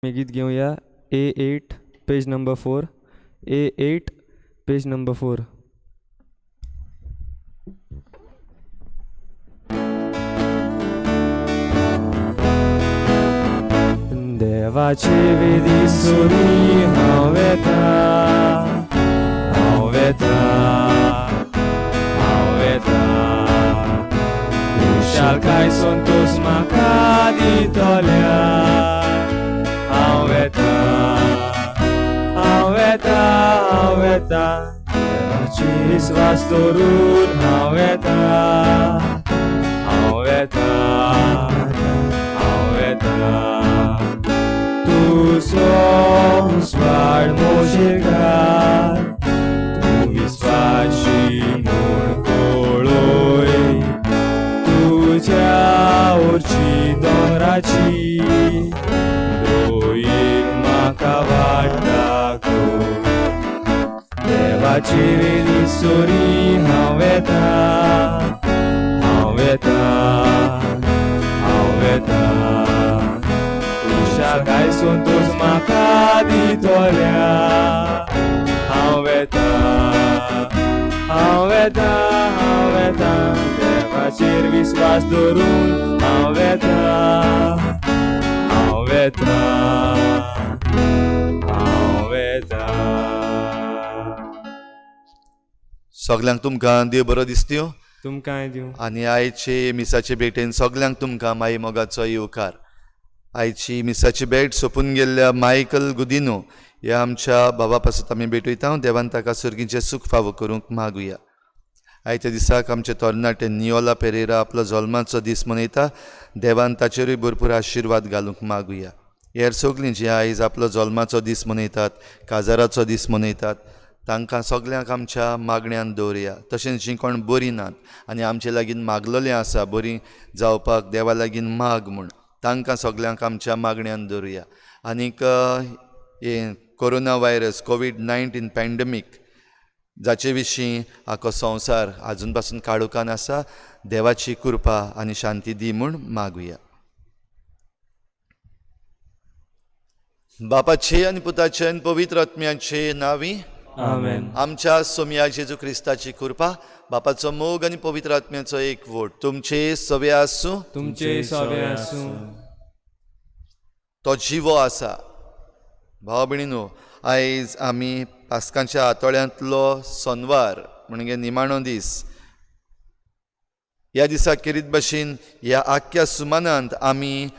गीत घेवया A8 page number 4, A8 page number 4. देवाची विधी सुरी हांव वेता, हांव वेता, हांव वेता. खुशालकाय संतोश म्हाका दितल्या. हांव वेता, हांव वेता, हांव वेता. देवाची विस्वास दवरून हांव वेता, हांव वेता, हांव वेता. तुजो उजवाड म्हजेर घाल, तूं विस्वाशी म्हूण कळय. तुज्या ओर्ची दोंगराची दोयर म्हाका वाट दाखय. देवाची वेली सोरी हांव वेता, हांव वेता, हांव वेता. खुशालकाय संतोश म्हाका दितल्या. हांव वेता, हांव वेता, हांव वेता. देवाचेर विस्वास दवरून हांव वेता, हांव वेता, हांव वेता. सगल्यांक तुमकां देव बरो दिसत्यो. तुमकांय दिवं. आनी आयचे मिसाचे भेटेन सगल्यांक तुमकां माई मोगाचो येवकार. आयची मिसाची भेट सोंपून गेल्ल्या मायकल गुदिनो ह्या आमच्या बाबा पासत आमी भेटयता. देवान ताका सर्गीचें सूख फावो करूंक मागुया. आयच्या दिसाक आमचे तरणाटे नियोला पेरेरा आपलो जल्माचो दीस मनयता. देवान ताचेरूय भरपूर आशिर्वाद घालूंक मागुया. हेर सगलीं जीं आयज आपलो जल्माचो दीस मनयतात, काजाराचो दीस मनयतात, तांकां सगल्यांक आमच्या मागण्यान दवरुया. तशेंच जीं कोण बरीं नात आनी आमचे लागीं मागलेलें आसा बरीं जावपाक देवा लागीं माग म्हूण, तांकां सगल्यांक आमच्या मागण्यान दवरुया. आनीक हें कोरोना व्हायरस COVID-19 pandemic जाचे विशीं आखो संवसार आजून पासून काळोखान आसा, देवाची कृपा आनी शांती दी म्हूण मागुया. बापाचे आनी पुताचे आनी पवित्र आत्म्याचे नांवी आमेन. आमच्या सोमया जेजू क्रिस्ताची कृपा, बापाचो मोग आनी पवित्र आत्म्याचो एक वोट तुमचे सवे आसूं. तुमचे सवे आसूं. तो जिवो आसा. भाव भयणीनो, आयज आमी पास्कांच्या आतोळ्यांतलो सोनवार म्हणजे निमाणो दीस. ह्या दिसा खेरीत भशेन ह्या आख्ख्या सुमानांत आमी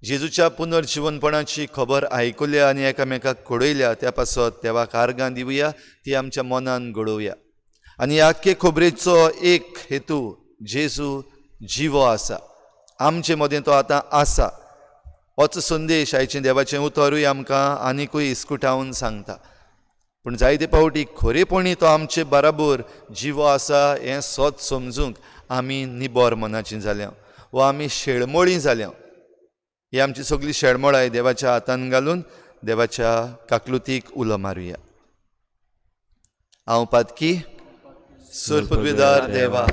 जेजूच्या पुनर्जिवनपणाची खबर आयकुल्या आनी एकामेकाक कळयल्या. त्या पासत देवाक आर्गां दिवया, ती आमच्या मनान घडोवया. आनी ह्या आख्खे खबरेचो एक हेतू, जेजू जिवो आसा, आमचे मदें तो आतां आसा. होच संदेश आयचें देवाचें उतरूय आमकां आनिकूय इस्कुटावन सांगता. पूण जायते फावटी खरेपणी तो आमचे बराबर जिवो आसा हें सत समजूंक आमी निबर मनाचीं जाल्या वा आमी शेळमोळीं जाल्या. ही आमची सगळी शेळमोळाय देवाच्या हातान घालून देवाच्या काकलुतीक उलो मारुया. हांव पातकी सरपदवेदार देवा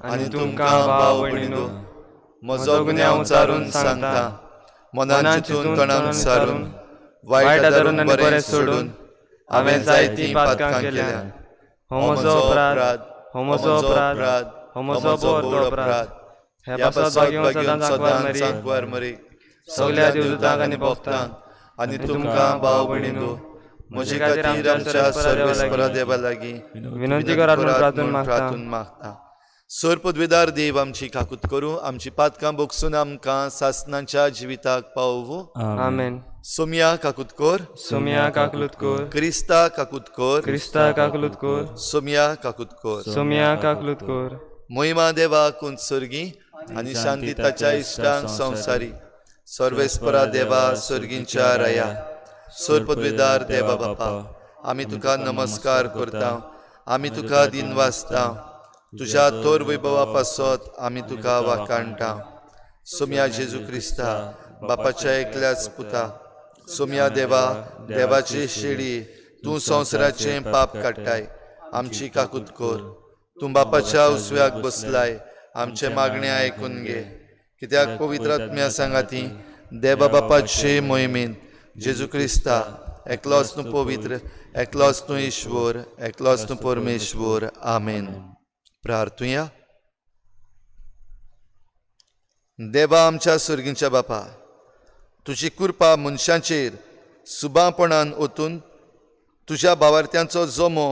आनी तुमकां भाव भयणीनो म्हजो गुन्यांव चारून सांगता. मनान चिंतून तोंडान सारून वायट आदारून आनी बरें सोडून हांवें जायतीं पातकां केल्या. हो म्हजो अपराध, हो म्हजो अपराध, हो म्हजो व्हड अपराध. ह्या पासत भाग्यवंत सदांच सांकवार मरी सगल्या देवदूतांक आनी भक्तांक आनी तुमकां भाव भयणीनो म्हजे खातीर आमच्या सर्वेस्परा देवा लागीं विनंती करात म्हूण प्रार्थून मागता. सर पदवेदार देव आमची काकूत करूं, आमची पातकां बोगसून आमकां सासनाच्या जिविताक पावोवं. आमेन. सोमया काकूत कर, सोमया काकलूत कर, क्रिस्ता काकूत कर, क्रिस्ता काकलूत कर, सोमया काकूत कर, सोमया काकलूत कर. महिमा देवा कुंत सर्गी आनी शांती ताच्या इश्टांक संवसारी. सर्वेस्परा देवा सर्गींच्या राया, सर पदवेदार देवा बापा, आमी तुका नमस्कार करता, आमी तुका दिन वाचता. तुज्या तोर वैभवा पासत आमी तुका वाकाणटा. सोमया जेजू क्रिस्ता बापाच्या एकल्याच पुता, सोमया देवा देवाची शेळी, तूं संवसाराचें पाप काडटाय, आमची काकूत कर. तूं बापाच्या उजव्याक बसलाय, आमचें मागणें आयकून घे. कित्याक पवित्र आत्म्या सांगाती देवा बापाचे मोहिमेन जेजू क्रिस्ता एकलोच न्हू पवित्र, एकलोच न्हू ईश्वर, एकलोच न्हू परमेश्वर. आमेन. प्रार्थुया. देवा आमच्या सुर्गींच्या बापा, तुजी कृपा मनशांचेर सुबापणान ओतून तुज्या भावार्थ्यांचो जमो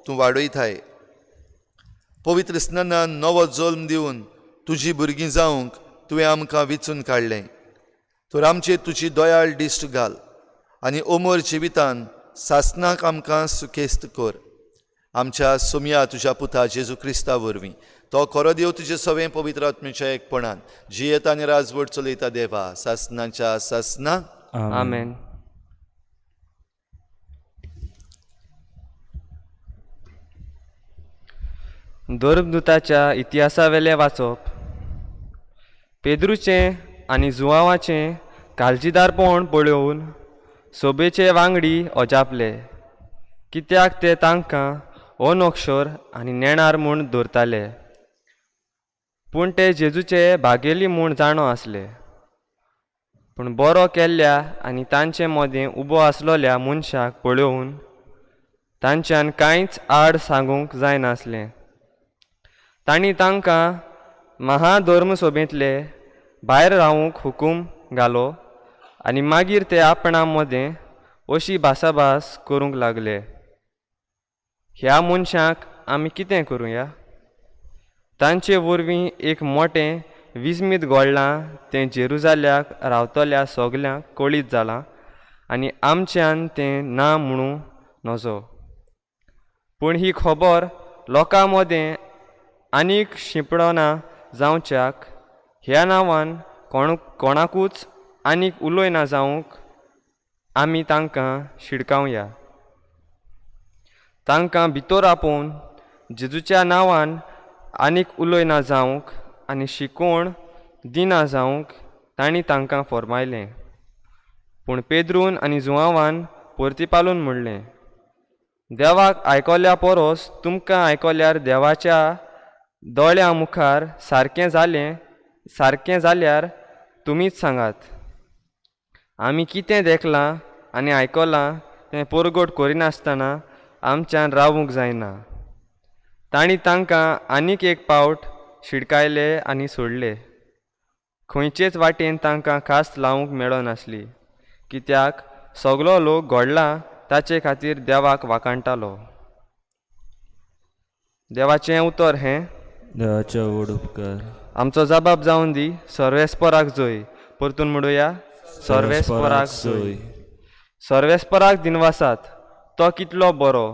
तूं वाडयताय. पवित्र स्नानान नवो जल्म दिवन तुजी भुरगीं जावंक तुवें आमकां विचून काडलें. तर आमचेर तुजी दयाळ दिश्ट घाल आनी अमर जिवितान सासनाक आमकां सुखेस्त कर. आमच्या सोमया तुज्या पुता जेजू क्रिस्ता वरवीं, तो खरो देव तुजे सवें पवित्र आत्म्याच्या एकपणान जियेता आनी राजवट चलयता देवा सासनाच्या सासना. आमेन. धर्मदूताच्या इतिहासावेलें वाचप. पेद्रूचें आनी जुवांवाचें काळजीदारपण पळोवन सोबेचे वांगडी अजापले, कित्याक ते तांकां अनक्षर आनी नेणार म्हूण दवरताले. पूण ते जेजूचे भागेली म्हूण जाणो आसले. पूण बरो केल्ल्या आनी तांचे मदें उबो आसलोल्या मनशाक पळोवन तांच्यान कांयच आड सांगूंक जायनासलें. तांणी तांकां महाधर्मसभेंतले भायर रावूंक हुकूम घालो आनी मागीर ते आपणा मदें अशी भासाभास करूंक लागले, ह्या मनशांक आमी कितें करुया? तांचे वरवीं एक मोटें विस्मीत घडलां तें जेरुजाल्याक रावतल्या सगल्यांक कळीत जालां आनी आमच्यान तें ना म्हणूं नजो. पूण ही खबर लोकां मदें आनीक शिंपडना जावच्याक ह्या नांवान कोणाकूच आनीक उलयना जावंक आमी तांकां शिडकावया. तांकां भितर आपोवन जेजूच्या नांवान आनीक उलयना जावंक आनी शिकोवण दिना जावंक तांणी तांकां फर्मायलें. पूण पेद्रून आनी जुवांवान परतीपालून म्हणलें, देवाक आयकल्या परस तुमकां आयकल्यार देवाच्या दोळ्यां मुखार सारकें जाल्यार तुमीच सांगात. आमी कितें देखलां आनी आयकलां तें परगट करिनासतना आमच्यान रावूंक जायना. तांणी तांकां आनीक एक पावट शिडकायले आनी सोडले. खंयचेच वाटेन तांकां खास लावंक मेळनासली, कित्याक सगलो लोक घडला ताचे खातीर देवाक वाखाणटालो. देवाचें उतर हें. देवाचें व्हड उपकार. आमचो जबाब जावन दी सर्वेस्पराक जोय. परतून म्हणुया, सर्वेस्पराक जोय. सर्वेस्पराक दिनवासात, तो कितलो बरो,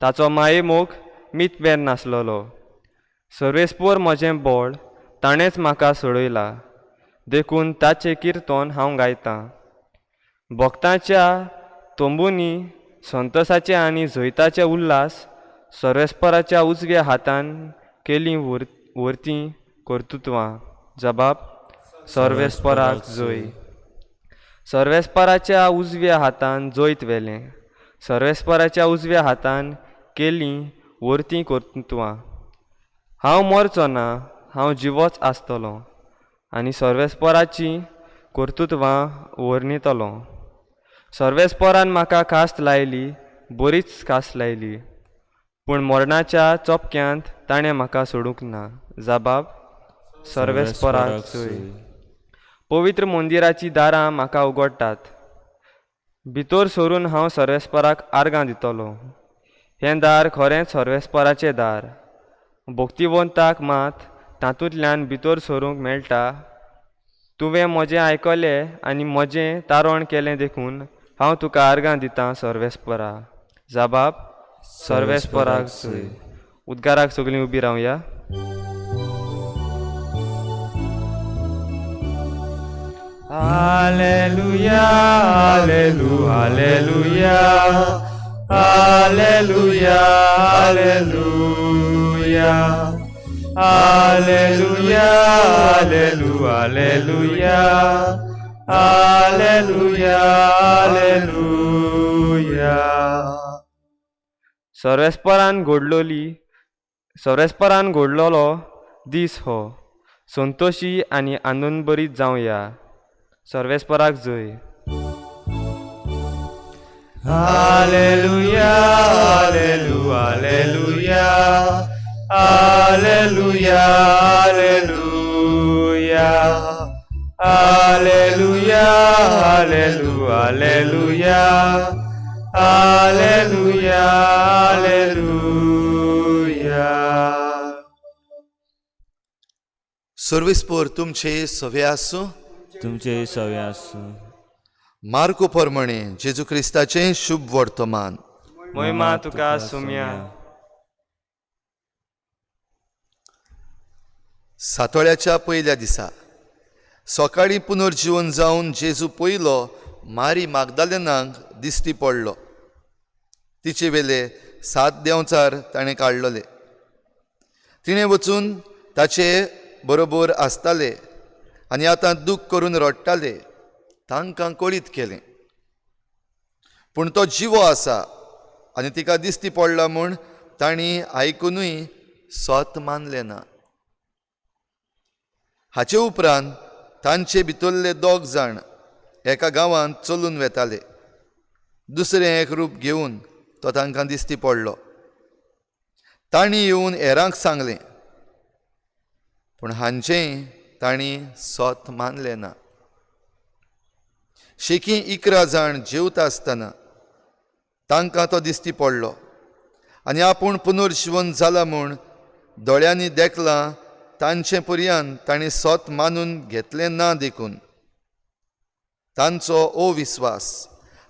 ताचो मायेमोग मीत मेर नासलेलो. सर्वेस्पोर म्हजें बळ, ताणेंच म्हाका सोडयला, देखून ताचें किर्तन हांव गायतां. भक्तांच्या तंबूंनी संतोसाचे आनी जैताचे उल्हास सर्वेस्पराच्या उजव्या हातान केली वर्तीं कर्तृत्वां. जबाब सर्वेस्पराक जोय. सर्वेस्पराच्या उजव्या हातान जैत व्हेलें, सर्वेस्पराच्या उजव्या हातान केलीं वर्तीं कर्तृत्वां. हांव मरचो ना, हांव जिवोच आसतलो आनी सर्वेस्पराचीं कर्तृत्वां वर्णितलो. सर्वेस्परान म्हाका खास्त लायली, बरीच खास लायली, पूण मरणाच्या चोपक्यांत ताणें म्हाका सोडूंक ना. जबाब सर्वेस्पराक जोय. पवित्र मंदिराचीं दारां म्हाका उगडटात, भितर सरून हांव सर्वेस्पराक आर्गां दितलो. हें दार खरेंच सर्वेस्पराचें दार, भक्तिवंताक मात तातूंतल्यान भितर सरूंक मेळटा. तुवें म्हजें आयकलें आनी म्हजें तारण केलें, देखून हांव तुका आर्गां दितां सर्वेस्परा. जबाब सर्वेस्पराक जोय. उद्गाराक सगळीं उबी रावया. Alleluia, alleluia, alleluia, alleluia, alleluia, alleluia, alleluia, alleluia, alleluia. सर्वेस्परान घडलोलो दीस हो, संतोशी आनी आनंदभरीत जावया. सर्वेस्पराक जय. Alleluia, alleluia, alleluia, alleluia, alleluia, alleluia, alleluia, alleluia, alleluia, alleluia. सर्वेस्पोर तुमचे सवे आसूं. तुमचे सवे आसूं. मार्को प्रमाणे जेजू क्रिस्ताचें शुभ वर्तमान. मोहिमा तुका सुम्या. सातोळ्याच्या पयल्या दिसा सकाळीं पुनर्जीवन जावन जेजू पयलो मारी मागदालेनाक दिश्टी पडलो. तिचे वेले 7 देंवचार ताणें काडलोले. तिणें वचून ताचे बरोबर आसताले आनी आतां दूख करून रडटाले. तांकां कळीत केलें, पूण तो जिवो आसा आनी तिका दिश्टी पडला म्हूण तांणी आयकुनूय सत मानलें ना. हाचे उपरांत तांचे भितरले 2 जाण एका गांवांत चलून वेताले. दुसरें एक रूप घेवन तो तांकां दिश्टी पडलो. तांणी येवन हेरांक सांगलें, पूण हांचें तांणी सत मानलें ना. शेकी 11 जाण जेवता आसतना तांकां तो दिश्टी पडलो आनी आपूण पुनर्जीवन जाला म्हूण दोळ्यांनी देखलां तांचे पर्यान तांणी सत मानून घेतलें ना. देखून तांचो अविस्वास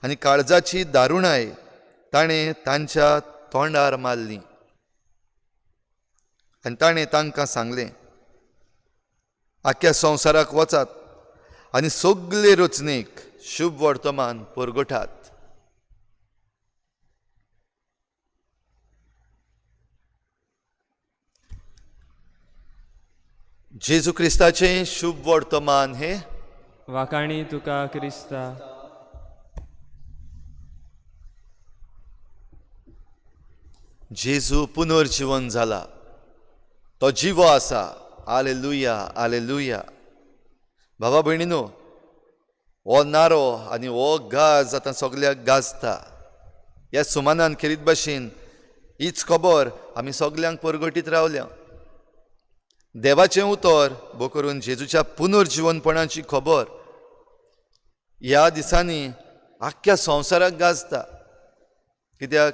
आनी काळजाची दारुणाय ताणें तांच्या तोंडार मारली आनी ताणें तांकां सांगलें, आख्ख्या संवसाराक वचात आनी सगले रचणेक शुभ वर्तमान परगटात. जेजू क्रिस्ताचें शुभ वर्तमान हें. वाखाणी तुका क्रिस्ता. जेजू पुनर्जीवन जाला, तो जिवो आसा. आलेलुया, आलेलुया. भावा भयणीनो, हो नारो आनी हो गाज आतां सगल्याक गाजता. ह्या सुमानान खेरीत भाशेन हीच खबर आमी सगल्यांक परगटीत रावल्या. देवाचें उतर भो करून जेजूच्या पुनर्जिवनपणाची खबर ह्या दिसांनी आख्ख्या संवसाराक गाजता. कित्याक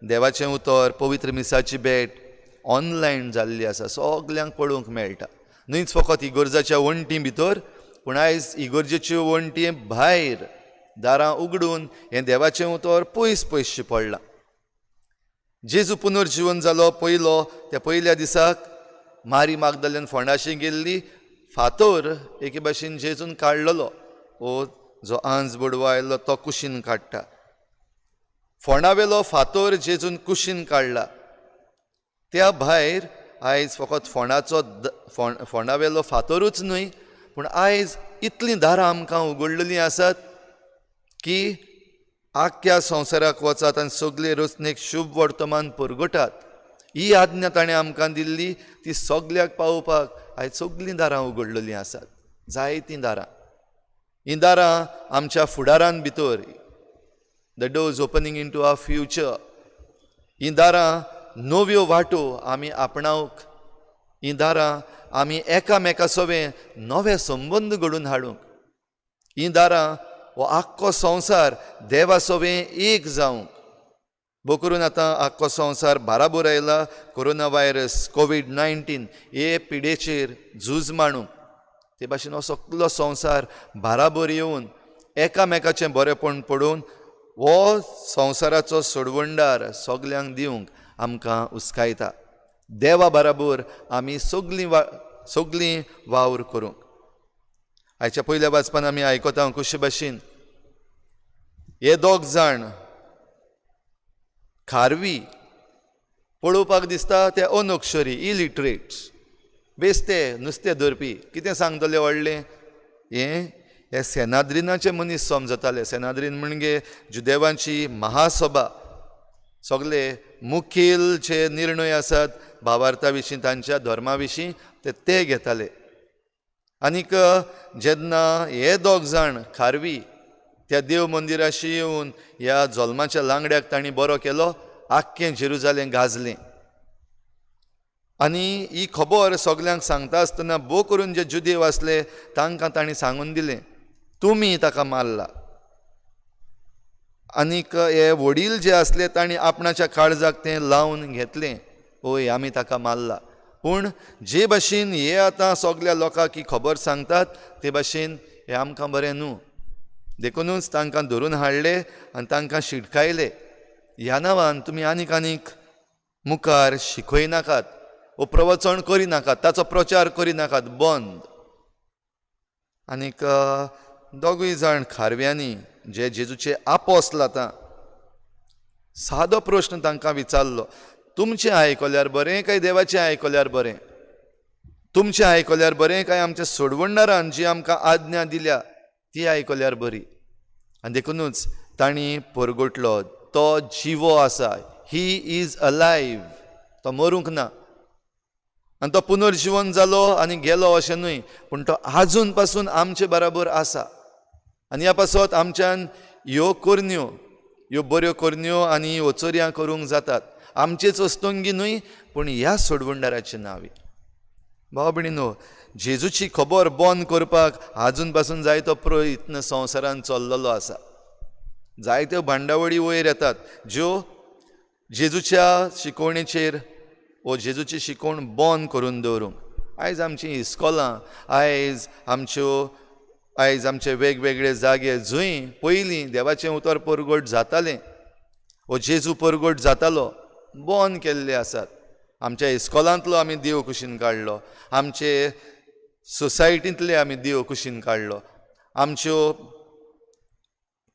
देवाचें उतर पवित्र मिसाची भेट ऑनलायन जाल्ली आसा, सगल्यांक पळोवंक मेळटा. न्हयच फकत इगोर्जाच्या वण्टी भितर, पूण आयज इगोर्जेच्यो वण्टी भायर दारां उगडून हें देवाचें उतर पयस पयसचें पडलां. जेजू पुनर्जिवन जालो पयलो त्या पयल्या दिसाक मारी मागदल्यान फोंडाशी गेल्ली फातोर एके भाशेन जेजून काडलेलो. ओ जो आंज बडवो आयलो तो कुशीन काडटा. फोंडावेलो फातोर जेजून कुशीन काडला. त्या भायर आयज फकत फोंडाचो फोंडावेलो फातोरूच न्हय, पूण आयज इतलीं दारां आमकां उगडलेलीं आसात की आख्ख्या संवसाराक वचात आनी सगले रचणेक शुभ वर्तमान परगटात. ही आज्ञा ताणें आमकां दिल्ली ती सगल्याक पावोवपाक आयज सगलीं दारां उगडलेलीं आसात, जायतीं दारां. हीं दारां आमच्या फुडारान भितर, the doors opening into our future. हीं दारां नव्यो वाटो आमी आपणावंक, हीं दारां आमी एकामेका सवें नवे संबंद घडोवन हाडूंक, हीं दारां हो आख्खो संवसार देवा सवें एक जावंक. भो करून आतां आख्खो संवसार बाराबोर आयला कोरोना व्हायरस कोवीड-19 हे पिडेचेर झूज मांडूंक. ते भाशेन हो सगलो संवसार बाराबोर येवन एकामेकाचें बरेपण पडोवन हो संवसाराचो सोडवणदार सगल्यांक दिवंक आमकां उस्कायता. देवा बाराबोर आमी सगलीं वावर करूंक. आयच्या पयल्या वाचपान आमी आयकता कशे भाशेन हे दोग जाण खारवी पळोवपाक दिसता ते अनक्षरी, इलिटरेट्स, बेस्ते नुस्तें धरपी. कितें सांगतले व्हडलें हें हे सेनाद्रिनाचे मनीस समजताले. सेनाद्रीन म्हणजे जुदेवांची महासभा, सगले मुखेल जे निर्णय आसात भावार्था विशीं, तांच्या धर्मा विशीं ते घेताले. आनीक जेन्ना हे दोग जाण खारवी त्या देव मंदिराशी येवन ह्या जल्माच्या लांगड्याक तांणी बरो केलो, आख्खें जेरुजालेम गाजलें. आनी ही खबर सगल्यांक सांगता आसतना भोव करून जे जुदेव आसले तांकां तांणी सांगून दिलें, तुमी ताका मारला. आनीक हे वडील जे आसले तांणी आपणाच्या काळजाक तें लावन घेतलें, ओय आमी ताका मारला. पूण जे भाशेन हे आतां सगल्या लोकांक ही खबर सांगतात ते भाशेन हें आमकां बरें न्हू. देखुनूच तांकां धरून हाडले आनी तांकां शिटकायले, ह्या नांवान तुमी आनीक आनीक मुखार शिकयनाकात वो प्रवचन करिनाकात, ताचो प्रचार करिनाकात, बंद. आनीक दोगूय जाण खारव्यांनी जे जेजूचे आपोसल आतां सादो प्रश्न तांकां विचारलो, तुमचें आयकल्यार बरें काय देवाचें आयकल्यार बरें? तुमचें आयकल्यार बरें काय आमच्या सोडवणदारान जी आमकां आज्ञा दिल्या ती आयकल्यार बरी? आनी देखुनूच तांणी परगटलो, तो जिवो आसा, he is alive, तो मरूंक ना आनी तो पुनर्जिवन जालो आनी गेलो अशें न्हय, पूण तो आजून पासून आमचे बराबर आसा. आनी ह्या पासत आमच्यान ह्यो करण्यो, ह्यो बऱ्यो करण्यो आनी वचोरयां करूंक जातात, आमचेच वस्तुंगी न्हय पूण ह्या सोडवणदाराचें नांव. भाव भयणीनो, जेजूची खबर बंद करपाक आजून पासून जायतो प्रयत्न संवसारान चल्लेलो आसा. जायत्यो भांडावळी वयर येतात ज्यो जेजूच्या शिकवणेचेर वो जेजूची शिकवण बंद करून दवरूंक. आयज आमचीं इस्कोलां, आयज आमचे वेगवेगळे जागे जंय पयलीं देवाचें उतर परगट जातालें वो जेजू परगट जातालो बंद केल्ले आसात. आमच्या इस्कोलांतलो आमी देव कुशीन काडलो, आमचे सोसायटींतले आमी देव कुशीन काडलो, आमच्यो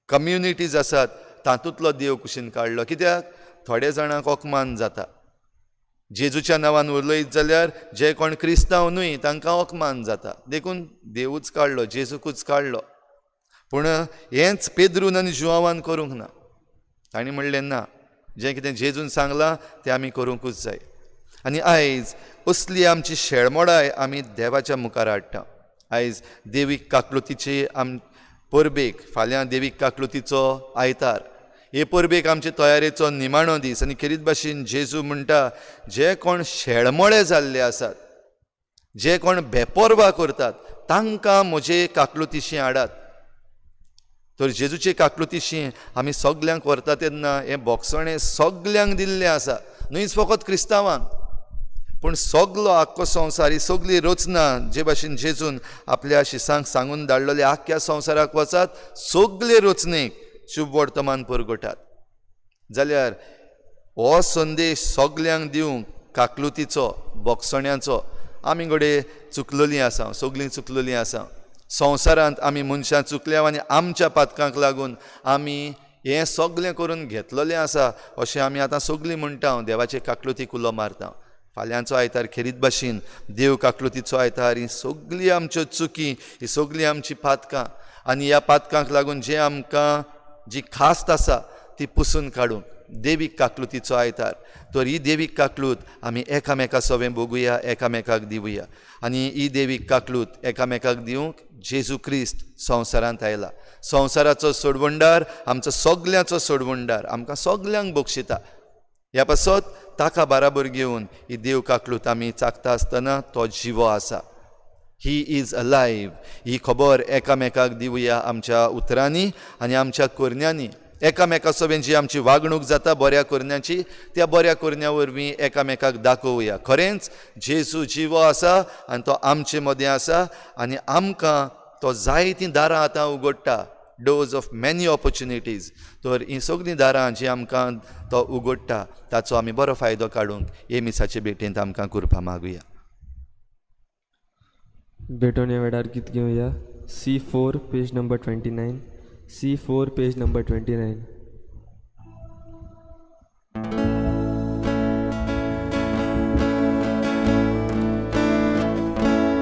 कम्युनिटीज आसात तातूंतलो देव कुशीन काडलो. कित्याक थोड्या जाणांक अपमान जाता जेजूच्या नांवान उलयत जाल्यार, जे कोण क्रिस्तांव न्हय तांकां अपमान जाता, देखून देवूच काडलो, जेजूकूच काडलो. पूण हेंच पेद्रून आनी जुआवान करूंक ना. तांणी म्हणलें ना, जें कितें जेजून सांगलां तें आमी करूंकूच जाय. आनी आयज असली आमची शेळमोडाय आमी देवाच्या मुखार हाडटा. आयज देवीक काकलुतीची आम परबेक, फाल्यां देवीक काकलुतीचो आयतार, हे परबेक आमचे तयारेचो निमाणो दीस. आनी खेरीत भाशेन जेजू म्हणटा, जे कोण शेळमोळे जाल्ले आसात, जे कोण बेपर्वा करतात तांकां म्हजे काकलुतीशी हाडात. तर जेजूचे काकलुतीशी आमी सगल्यांक व्हरता तेन्ना हें बोगसणें सगल्यांक दिल्लें आसा, न्हयच फकत क्रिस्तांवांक, पूण सगलो आख्खो संवसार, ही सगली रचना जे भाशेन जेजून आपल्या शिसांक सांगून धाडलेले, आख्ख्या संवसाराक वचात, सगले रचनेक शुभ वर्तमान परगटात. जाल्यार हो संदेश सगल्यांक दिवंक काकलुतीचो, बोगसण्याचो आमी घडये चुकलेलीं आसा, सगलीं चुकलेलीं आसा. संवसारांत आमी मनशां चुकल्या आनी आमच्या पातकांक लागून आमी हें सगलें करून घेतलेलें आसा अशें आमी आतां सगलीं म्हणटा, देवाचे काकलुतीक उलो मारता. फाल्यांचो आयतार खेरीत भाशेन देव काकलुतीचो आयतार, ही सगली आमच्यो चुकी, ही सगली आमची पातकां आनी ह्या पातकांक लागून जे आमकां जी खास्त आसा ती पुसून काडूंक देवीक काकलुतीचो आयतार. तर ही देवीक काकलूत आमी एकामेका सवें बघुया, एकामेकाक दिवया. आनी ही देवीक काकलूत एकामेकाक दिवंक जेजू क्रिस्त संवसारांत आयला. संवसाराचो सोडवणदार, आमचो सगल्यांचो सोडवणदार, आमकां सगल्यांक बक्षिता. ह्या पासत ताका बाराबर घेवन ही देव काकलूत आमी चाकता आसतना तो जिवो आसा, he is alive, ही खबर एकामेकाक दिवया आमच्या उतरांनी आनी आमच्या करण्यांनी. एकामेका सवें जी आमची वागणूक जाता बऱ्या करण्याची, त्या बऱ्या करण्या वरवीं एकामेकाक दाखोवया खरेंच जेजू जिवो आसा आनी तो आमचे मदें आसा आनी आमकां तो जायतीं दारां आतां उगडटा, डोर्स ऑफ मॅनी ऑपॉर्च्युनिटीज. तर हीं सगळीं दारां जीं आमकां तो उगडटा ताचो आमी बरो फायदो काडूंक हे मिसाचे भेटेंत आमकां कृपा मागुया. भेटवणे वेळार गीत घेवया. C4 page number 29, C4 page number 29.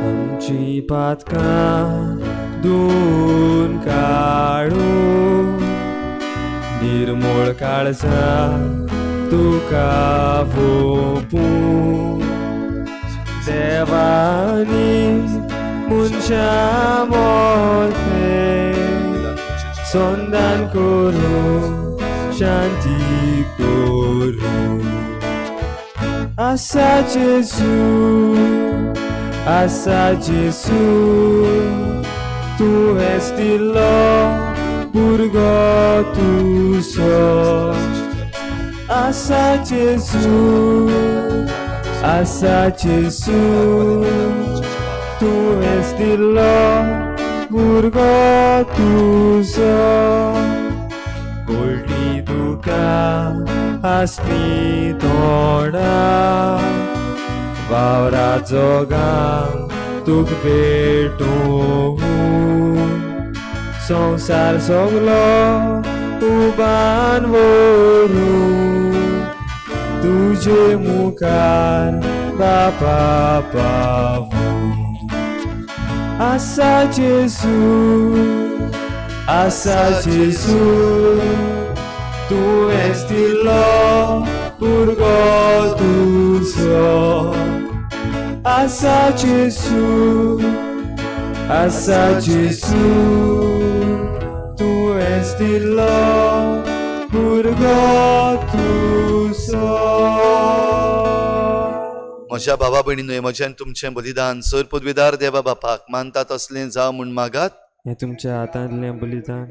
आमची पातकां धुवन काडूं, निर्मूळ काळजा तुका वोपूं, देवानी मनशां मोरते संदान करूं शांती करूं. आसा जेजू, आसा जेजू, तुवेंच दिलो भुरगो तुजो. आसा जेजू, आसा जेजू, तुवेंच दिलो भुरगो तुजो. गोल्डी दुकां हांसपी तोंडां वावरा जोगां तुक भेटूं. संवसार सगलो उबान व्हरूं तुजे मुखार बापा पावूं. आसा जेजू, आसा जेजू, तुवेंच दिलो भुरगो तुजो. आसा जेजू, आसा जेजू, तुवेंच दिलो भुरगो तुजो. म्हज्या भावा भयणीनो, म्हजें आनी तुमचें बलिदान सर पदवीदार देवा बापाक मानता तसलें जावं म्हूण मागात. हें तुमच्या हातांतलें बलिदान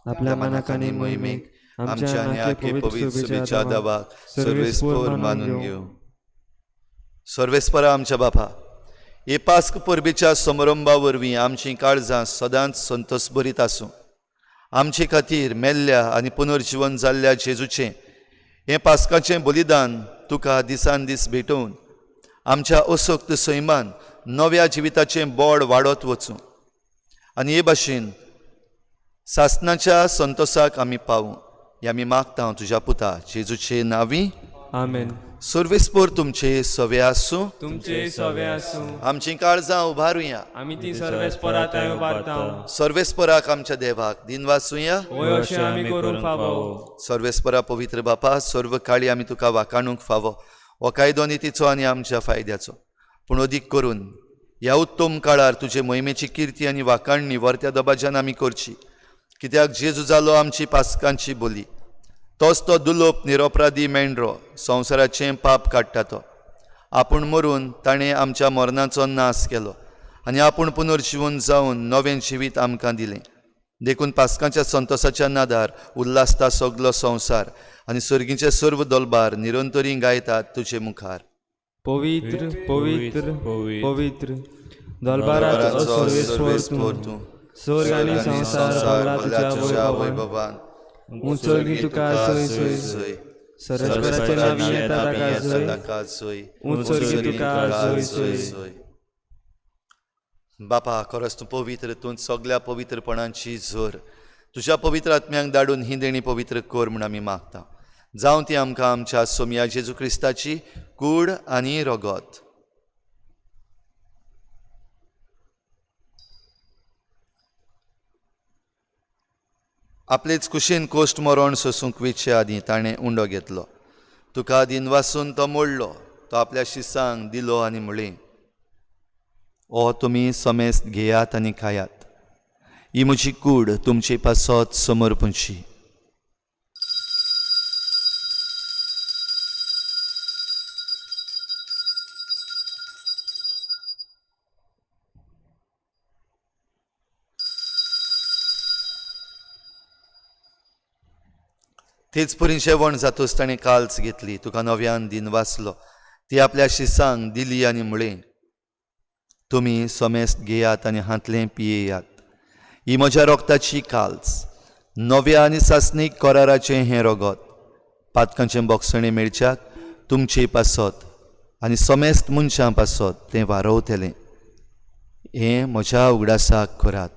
आपल्या मनाक आनी मोहिमेक आमच्या आनी आखे पवित्र सुबेच्या देवाक सर्वेस्पर मानून घेवं. सर्वेस्परा आमच्या बापा, हे पास्क परबेच्या समारंभा वरवीं आमचीं काळजां सदांच संतोस भरीत आसूं. आमचे खातीर मेल्ल्या आनी पुनर्जिवन जाल्ल्या जेजूचें हें पास्काचें बलिदान तुका दिसान दीस भेटोवन आमच्या असक्त सैमान नव्या जिविताचें बोड वाडत वचूं आनी हे भाशेन सासनाच्या संतोसाक आमी पावूं. हें आमी मागता तुज्या पुता जेजूचे नांवी. आमेन. सर्वेस्पर तुमचे सवे आसूं. तुमचे सवे आसूं. आमचीं काळजां उबारुया. आमी ती सर्वेस्परा थंय उबारता. सर्वेस्पराक आमच्या देवाक दिनवासुया. वय अशें आमी करूंक फावो. सर्वेस्परा पवित्र बापा, सर्व काळी आमी तुका वाकाणूंक फावो. हो कायदो नितीचो आनी आमच्या फायद्याचो, पूण अदीक करून ह्या उत्तम काळार तुजे मोहिमेची किर्ती आनी वाकाणणी वर्त्या दबाज्यान आमी करची. कित्याक जेजू जालो आमची पास्कांची बोली, तोच तो दुलोप निरोपराधी मेंढरो संवसाराचें पाप काडटा तो. आपूण मरून ताणें आमच्या मरणाचो नाश केलो आनी आपूण पुनर्जिवन जावन नवें जिवीत आमकां दिलें. देखून पास्कांच्या संतोसाच्या नादार उल्हासता सगलो संवसार आनी सर्गीचे सर्व दलबार निरंतरी गायतात तुजे मुखार. पवित्र पवित्र पवित्र दलबाराचो सर्वेस्पर तूं, स्वर्ग आनी संवसार भरला तुज्या वैभवान. उंच तुका सोय सोय, सर्वेस्पराच्या नांवी येता ताका सोय. उंच तुका सोय सोय. बापा, खरोच तूं पवित्र, तूं सगल्या पवित्रपणाची झर. तुज्या पवित्र आत्म्यांक धाडून ही देणी पवित्र कर म्हूण आमी मागता. जावं ती आमकां आमच्या सोमया जेजू क्रिस्ताची कूड आनी रगत. आपलेच कुशीन कोश्ट मरण सोसूंक वेचे आदीं ताणें उंडो घेतलो. तुका दिनवासून तो मोडलो, तो आपल्या शिसांक दिलो आनी म्हणलें, ओ तुमी समेस्त घेयात आनी खायात, ही म्हजी कूड तुमचे पासत समर्पणची. तेच परी जेवण जातूच ताणें काल्स घेतली, तुका नव्यान दिनवासलो, ती आपल्या शिसांक दिली आनी म्हणलें, तुमी समेस्त घेयात आनी हांतलें पियेयात, ही म्हज्या रोगताची काल्स, नव्या आनी सासणीक कराराचें हें रगत, पातकांचें बोगसणें मेळच्याक तुमचे पासत आनी समेस्त मनशां पासत तें वारवतलें. हें म्हज्या उगडासाक करात.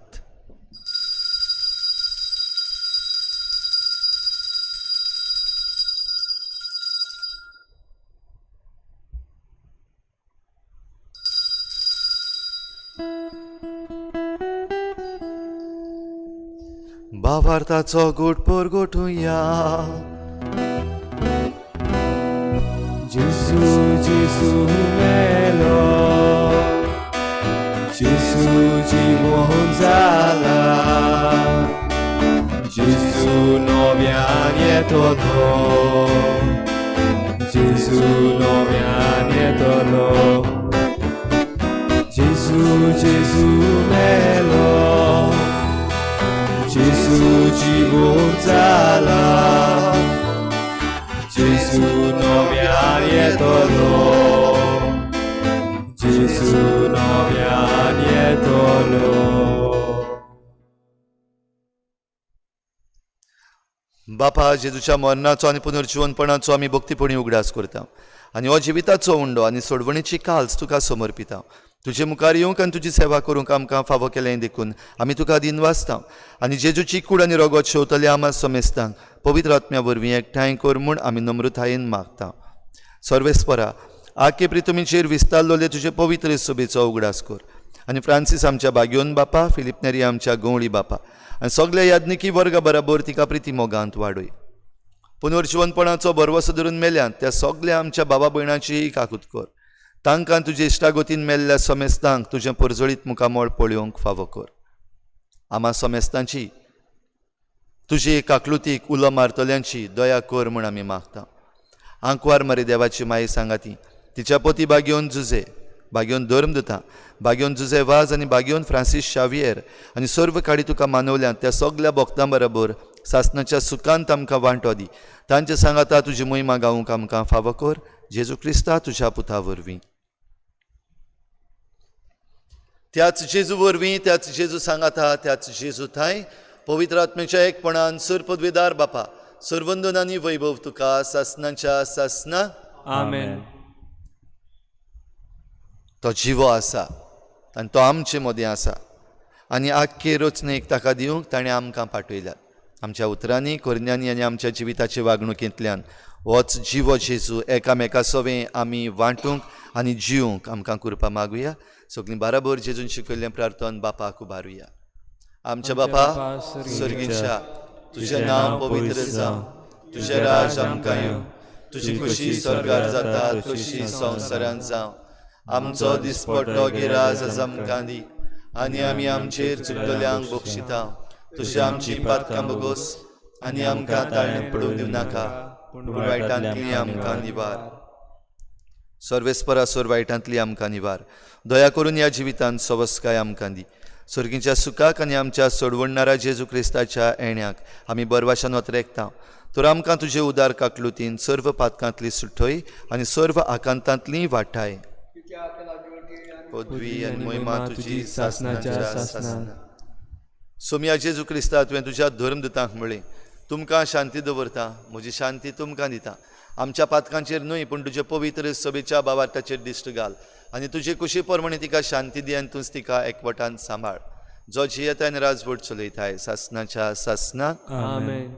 भावार्थाचो गोट परगटुया. जेजू जेजू मेलो, जेजू जेजू जिवोन जाला, जेजू नव्यान येतलो, जेजू नव्यान येतलो. जेजू जेजू मेलो, जेजू जिवोन जाला, जेजू नव्यान येतलो, जेजू नव्यान येतलो. बापा, जेजूच्या मरणाचो आनी पुनर्जिवनपणाचो आमी भक्तीपणी उगडास करता आनी हो जिविताचो उंडो आनी सोडवणीची काल्स तुका समर्पिता. तुजे मुखार येवंक आनी तुजी सेवा करूंक आमकां फावो केलें देखून आमी तुका दिनवासता आनी जेजूची कूड आनी रगत शेवतले आमा समेस्तांक पवित्र आत्म्या वरवीं एकठांय कर म्हूण आमी नम्रतायेन मागता. सर्वेस्परा, आखे प्रितमीचेर विस्तारलोले तुजे पवित्र सभेचो उगडास कर आनी फ्रांसीस आमच्या बाग्योन बापा, फिलीप नेरी आमच्या गवळी बापा आनी सगल्या याज्ञिकी वर्गा बराबर तिका प्रिती मोगांत वाडय. पुनर्जिवनपणाचो भरवसो धरून मेल्यात त्या सगल्या आमच्या बाबा भयणाचीय काकूत कर. तांकां तुजे इश्टागतीन मेल्ल्या समेस्तांक तुजें परजळीत मुखामळ पळोवंक फावो कर. आमा समेस्तांची तुजी काकलुतीक उलो मारतल्यांची दया कर म्हूण आमी मागता. आंकवार मरे देवाची माई सांगाती, तिच्या पती बागेवन जुजे, बागेवन धर्म दिता, बागेवन जुजे वाज आनी बागेवन फ्रांसीस शावियर आनी सर्व काडी तुका मानवल्यात त्या सगल्या भक्तां बरोबर सासनाच्या सुखांत आमकां वांटो दी. तांचे सांगाता तुजी मोहिमा गावूंक आमकां फावो कर. जेजू क्रिस्ता तुज्या पुता वरवीं. त्याच जेजू वरवीं, त्याच जेजू सांगाता, त्याच जेजू थांय पवित्र आत्म्याच्या एकपणान सरपदवेदार बापा, सर्वंदन आनी वैभव तुका सासनाच्या सासना. आमेन. तो जिवो आसा आनी तो आमचे मदें आसा आनी आख्खे रचणेक ताका दिवंक ताणें आमकां पाठयल्यात. आमच्या उतरांनी, करण्यांनी आनी आमच्या जिविताचे वागणुकेंतल्यान होच जिवो जेजू एकामेका सवें आमी वांटूंक आनी जिवंक आमकां कृपा मागुया. सगळीं बाराबर जेजून शिकयल्लें प्रार्थन बापाक उबारुया. आमच्या बापा सर्गीच्या, तुजें नांव पवित्र जावं, तुजें राज आमकां येवं, तुजी खुशी स्वर्गार जाता तशी संवसारांत जावं. आमचो दिसपट्टो गिराज आज आमकां दी आनी आमी आमचेर चुकतल्यांक बक्षिता, तशी आमची पातकां बगोस आनी आमकां ताळणे पडूंक दिवं नाका, पूण वायटांतली आमकां निवार. सर्वेस्परा सोर वायटांतली आमकां निवार. दया करून ह्या जिवितांत सवस्काय आमकां दी. सर्गीच्या सुखाक आनी आमच्या सोडवणणारा जेजू क्रिस्ताच्या येण्याक आमी बरवाशान वतरेकता. तर आमकां तुजे उदार काकलुतीन सर्व पातकांतली सुठय आनी सर्व आकांतांतली वाठाय. पदवी आनी महिमा तुजी सासनाच्या सासना. सोमया जेजू क्रिस्ता, तुवें तुज्या धर्मदूतांक म्हळें, तुमकां शांती दवरता, म्हजी शांती तुमकां दिता. आमच्या पातकांचेर न्हय पूण तुजे पवित्र सभेच्या बावार्थाचेर दिश्ट घाल आनी तुजे कुशी प्रमाणे तिका शांती दी आनी तूंच तिका एकवटान सांबाळ. जो जियेता आनी राजवट चलयताय सासनाच्या सासना. आमेन.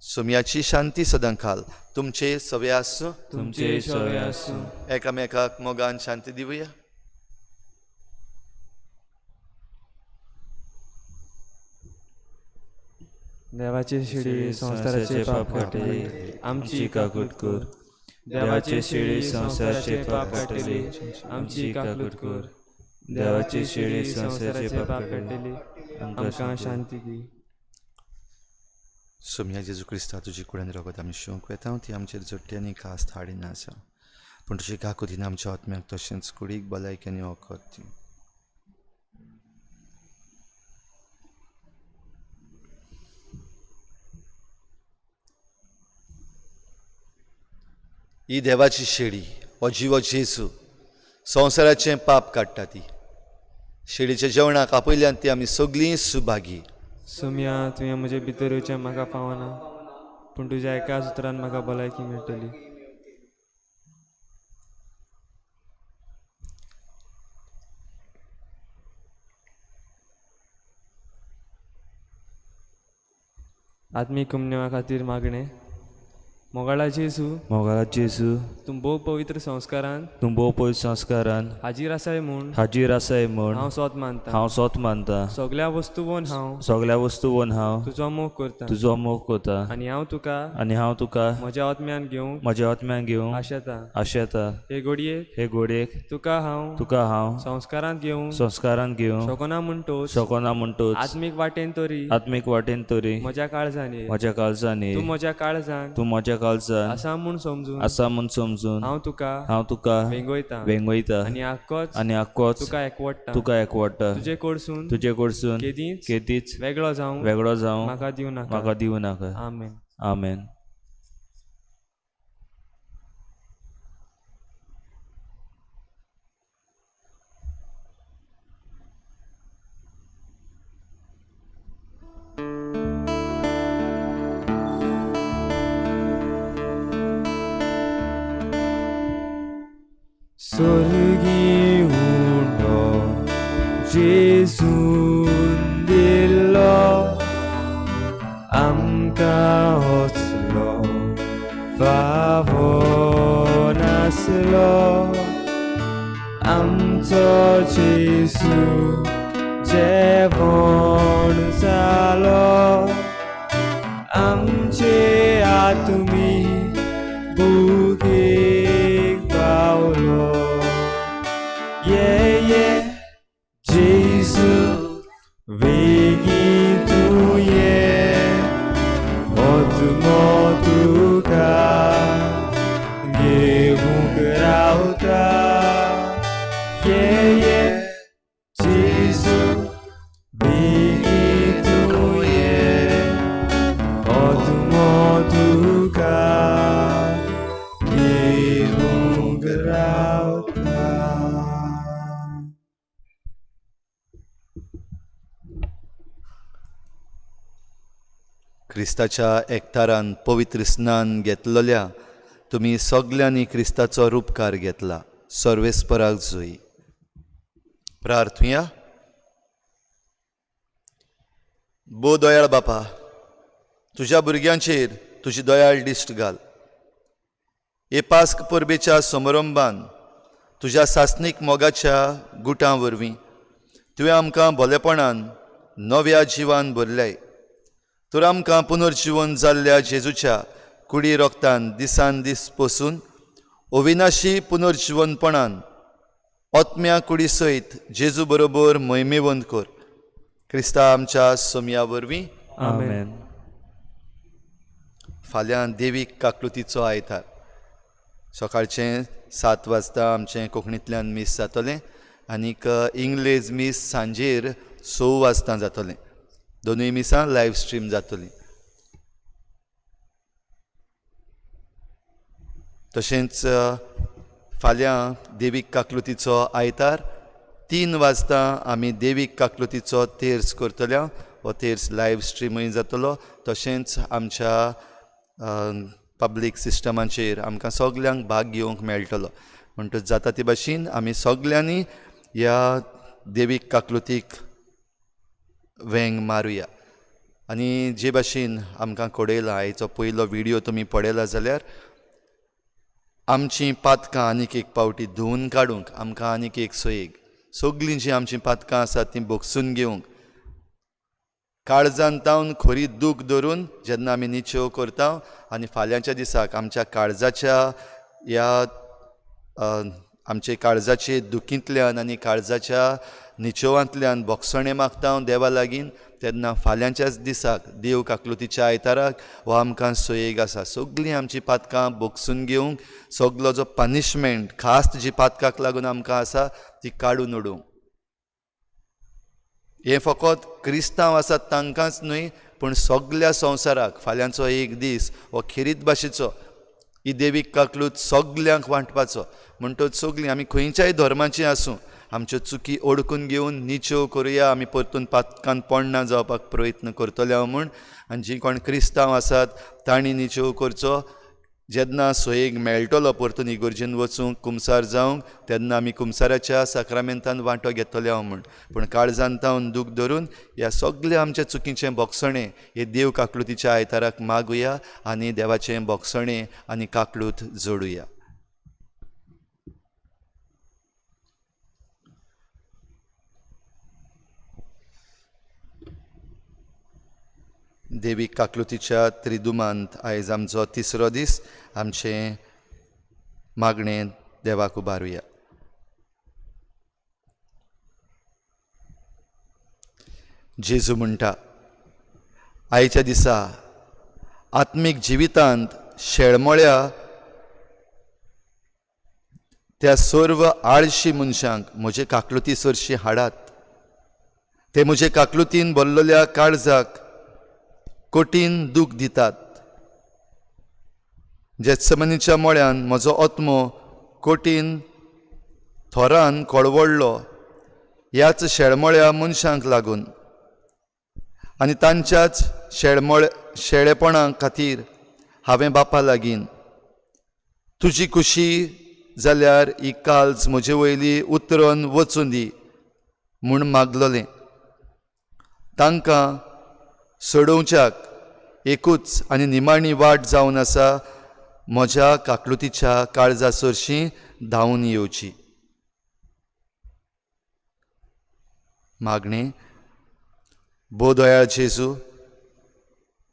सोमयाची शांती सदां खाल तुमचे सवे आसूं, तुमचे सवे आसूं. एकामेकाक मोगान शांती दिवया. देवाचे शिडी संवसाराचे पाप काडटली, आमची काकूट कर. देवाचे शिडी संवसाराचे पाप काडटली, आमची काकूट कर. देवाचे शिडी संवसाराचे पाप काडटली, आमकां शांती दी. सोमया जेजू क्रिस्ता, तुजी कुडान रगत आमी शिवंक वेता, ती आमचेर जोडटी आनी कास्त हाडिना आसा, पूण तुजी काकुतीन आमच्या आत्म्याक तशेंच कुडीक भलायकी आनी वखद दी. ही देवाची शेळी, हो जिवो जेजू संवसाराचें पाप काडटा. ती शेळीच्या जेवणाक आपयल्यान ती आमी सगळीं सुभागी. सोमया, तुवें म्हजे भितर येवचें म्हाका पावना, पूण तुज्या एकाच उतरान म्हाका भलायकी मेळटली. आत्मीक कुमन्या खातीर मागणें. मोगाळा जेजू, मोगाळा जेजू, तूं भोव पवित्र संस्कारान, तूं भोव पवित्र संस्कारान हाजीर आसाय म्हूण, हाजीर आसाय म्हूण हांव सोत मानता, हांव सोत मानता। सगळ्या वस्तूवन हांव, सगळ्या वस्तूवन हांव तुजो मोग करता, तुजो मोग करता आनी हांव तुका, आनी हांव तुका म्हज्या आत्म्यान घेवंक, म्हज्या आत्म्यान घेवंक आशेता। आशेता। हे घडयेक, हे घडयेक तुका हांव, तुका हांव संस्कारांत घेवंक, संस्कारांत घेवंक शकना म्हणटोच, शकना म्हणटोच आत्मीक वाटेन तरी, आत्मीक वाटेन तरी म्हज्या काळजान ये, म्हज्या काळजान ये, तूं म्हज्या काळजान, तूं म्हज्या काळजान आसा म्हूण समजून, आसा म्हूण समजून हांव तुका, हांव तुका वेंगयता, वेंगयता आनी आक्कोच, आनी आक्कोच तुका एकवडटा, तुका एकवडटा। तुजे कडसून, तुजे कडसून केदींच, केदींच वेगळो जावंक, वेगळो जावंक म्हाका दिवं नाका, म्हाका दिवं नाका। आमेन। आमेन। स्वर्गी उंडो जेजून दिल्लो आमकां असलो फावो नासलो, आमचो जेजू जेवण जालो, आमचे आत्मी भुकेक पावलो। ये ये जेजू वेगीं तूं ये, आत्मो तुका घेवंक रावता। ये ये जेजू वेगीं तूं ये, आत्मो तुका घेवंक रावता। क्रिस्ताच्या एकतारान पवित्र स्नान घेतलेल्या तुमी सगल्यांनी क्रिस्ताचो रुपकार घेतला। सर्वेस्पराक जोई प्रार्थुया। बो दयाळ बापा, तुज्या भुरग्यांचेर तुजी दयाळ दिश्ट घाल। हे पास्क परबेच्या समारंभान तुज्या सासणीक मोगाच्या गुटां वरवीं तुवें आमकां भोलेपणान नव्या जिवान भरल्याय। तर आमकां पुनर्जिवन जाल्ल्या जेजूच्या कुडी रोगतान दिसान दीस पोसून अविनाशी पुनर्जिवनपणान आत्म्या कुडी सयत जेजू बरोबर महिमेवंत कर। क्रिस्ता आमच्या सोमया वरवीं आमेन। फाल्यां देवीक काकलुतीचो आयतार सकाळचें 7 वाजता आमचें कोंकणींतल्यान मीस जातलें आनीक इंग्लेज मीस सांजेर 6 वाजता जातलें। दोनूय मिसां लायव्ह स्ट्रीम जातलीं। तशेंच फाल्यां देवीक काकलुतीचो आयतार 3 वाजता आमी देवीक काकलुतीचो तेर्स करतले। हो तेर्स लायव्ह स्ट्रीमूय जातलो। तशेंच आमच्या पब्लीक सिस्टमाचेर आमकां सगल्यांक भाग घेवंक मेळटलो। म्हणटच जाता ते भाशेन आमी सगल्यांनी ह्या देवीक काकलुतीक वेंग मारुया। आनी जे भाशेन आमकां कळयलां, आयचो पयलो व्हिडियो तुमी पळयला जाल्यार आमचीं पातकां आनीक एक पावटी धुवन काडूंक आमकां आनीक एक सोयेग, सगळीं जीं आमचीं पातकां आसात तीं बगसून घेवंक काळजान तावन खरी दूख धरून जेन्ना आमी निचेव करता आनी फाल्यांच्या दिसाक आमच्या काळजाच्या ह्या आमचे काळजाचे दुखींतल्यान आनी काळजाच्या निचेवांतल्यान बोगसणें मागता देवा लागीं, तेन्ना फाल्यांच्याच दिसाक देव काकलुतीच्या आयताराक हो आमकां सोयेग आसा। सगळीं आमचीं पातकां बोगसून घेवंक सगलो जो पनिशमेंट खास जी पातकाक लागून आमकां आसा ती काडून उडोवंक। हें फकत क्रिस्तांव आसात तांकांच न्हय पूण सगल्या संवसाराक फाल्यांचो एक दीस हो खेरीत भाशेचो ही देवीक काकलूत सगल्यांक वांटपाचो। म्हणटच सगळीं आमी खंयच्याय धर्माचीं आसूं आमच्यो चुकी ओडकून घेवन निचेव करुया, आमी परतून पातकान पडना जावपाक प्रयत्न करतले हांव म्हूण। आनी जीं कोण क्रिस्तांव आसात तांणी निचेव करचो, जेन्ना सोयेक मेळटलो परतून इगोर्जेन वचूंक कुमसार जावंक तेन्ना आमी कुमसाराच्या साक्रामेंतान वांटो घेतले हांव म्हूण. पूण काळजान तावन दूख धरून ह्या सगल्या आमच्या चुकीचें भोगसणें हे देव काकलुतीच्या आयताराक मागुया आनी देवाचें भोगसणें आनी काकलूत जोडुया. देवी काकलुतीच्या त्रिदुमांत आयज आमचो तिसरो दीस. आमचें मागणें देवाक उबारुया. जेजू म्हणटा, आयच्या दिसा आत्मीक जिवितांत शेळमळ्या त्या सर्व आळशी मनशांक म्हजे काकलुती सरशी हाडात. ते म्हजे काकलुतीन भरलेल्या काळजाक कठीण दूख दितात. जेत्समनीच्या मळ्यान म्हजो आत्मो कठीण थोरान कळवळ्ळो ह्याच शेळमळ्या मनशांक लागून आनी तांच्याच शेळेपणा खातीर हांवें बापा लागीं तुजी खुशी जाल्यार ही काल्ज म्हजे वयली उतरून वचूं दी म्हूण मागलोलें. तांकां सोडोवच्याक एकूच आनी निमाणी वाट जावन आसा म्हज्या काकलुतीच्या काळजा सरशीं धांवून येवची. मागणें. भोव दयाळ जेजू,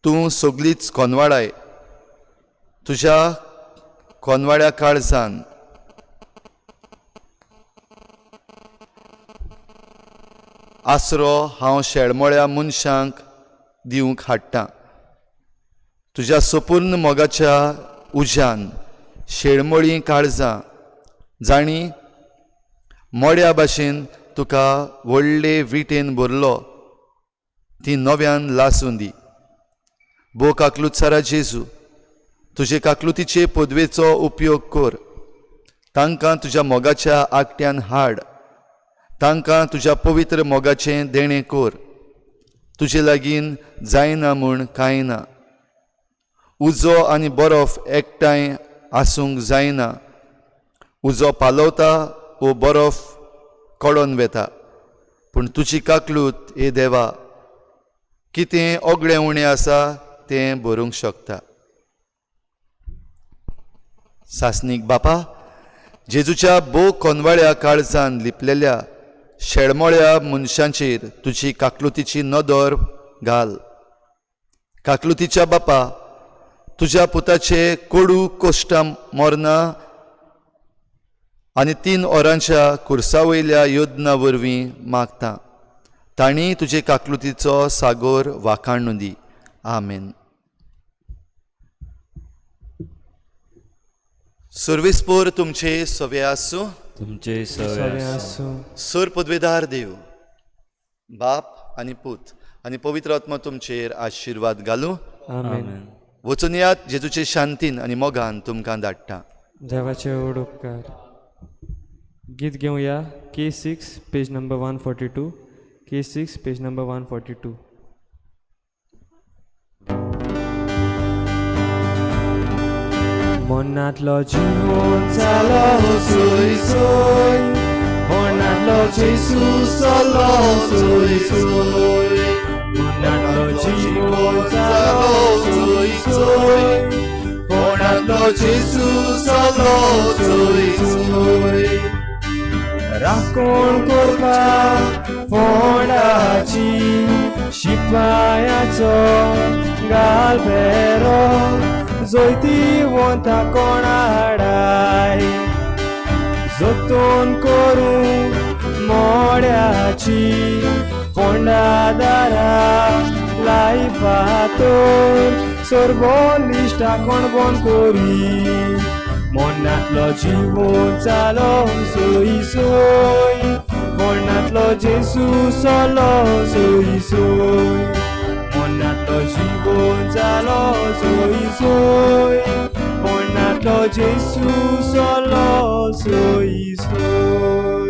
तूं सगलीच कोनवाडाय तुज्या कोनवाड्या काळजान आसरो हांव शेळमळ्या मनशांक दिवंक हाडटा. तुज्या सपूर्ण मोगाच्या उज्यान शेळमळीं काळजां जाणी मोड्या भाशेन तुका व्हडले विटेन भरलो ती नव्यान लासूं दी. भो काकलुतसारा जेजू, तुजे काकलुतीचे पदवेचो उपयोग कर. तांकां तुज्या मोगाच्या आगट्यान हाड. तांकां तुज्या पवित्र मोगाचें देणें कर. तुजे लागीं जायना म्हूण कांय ना. उजो आनी बरफ एकठांय आसूंक जायना. उजो पालवता वो बरफ कडोन वेता. पूण तुजी काकलूत हे देवा कितें ओगळें उणें आसा तें भरूंक शकता. सासणीक बापा, जेजूच्या भोव कोनवाळ्या काळजान लिपलेल्या शेळमोळ्या मनशांचेर तुजी काकलुतीची नदर घाल. काकलुतीच्या बापा, तुज्या पुताचे कोडू कोश्टां मरना आनी 3 वरांच्या कुर्सा वयल्या योजना वरवीं मागता. तांणी तुजे काकलुतीचो सागोर वाखाणू दी. आमेन. सर्वेस्पोर तुमचे सवे आसूं. तुमचे सवे आसूं. सर पदवेदार देव बाप आनी पूत आनी पवित्र आत्मा तुमचेर आशिर्वाद घालूं. आमेन. वचून यात जेजूचे शांतीन आनी मोगान तुमकां धाडटा. देवाचे व्हड उपकार. गीत घेवया K6 page number 142. K6 page number 142. मनांतलो जीवन जालो सोय सोय, मनांतलो जेजू चलो सोय सोय, मनांतलो जीवन जालो सोय सोय, मनांतलो जेजू चलो सोय सोय. राखण करपाक फोंडाची शिपायाचो घाल पेरो जोयती वंता कोणाडाय जतन करूं मोड्याची फोंडा दारा लायफातोर सर्वनिश्ठा कोण बंद करी. मनांतलो जीवन जालो सोय सोय, मनांतलो जेजू चलो सोय सोय, मनांतलो जीवन जालो सोय सोय, मनांतलो जेजू चलो सोय सोय.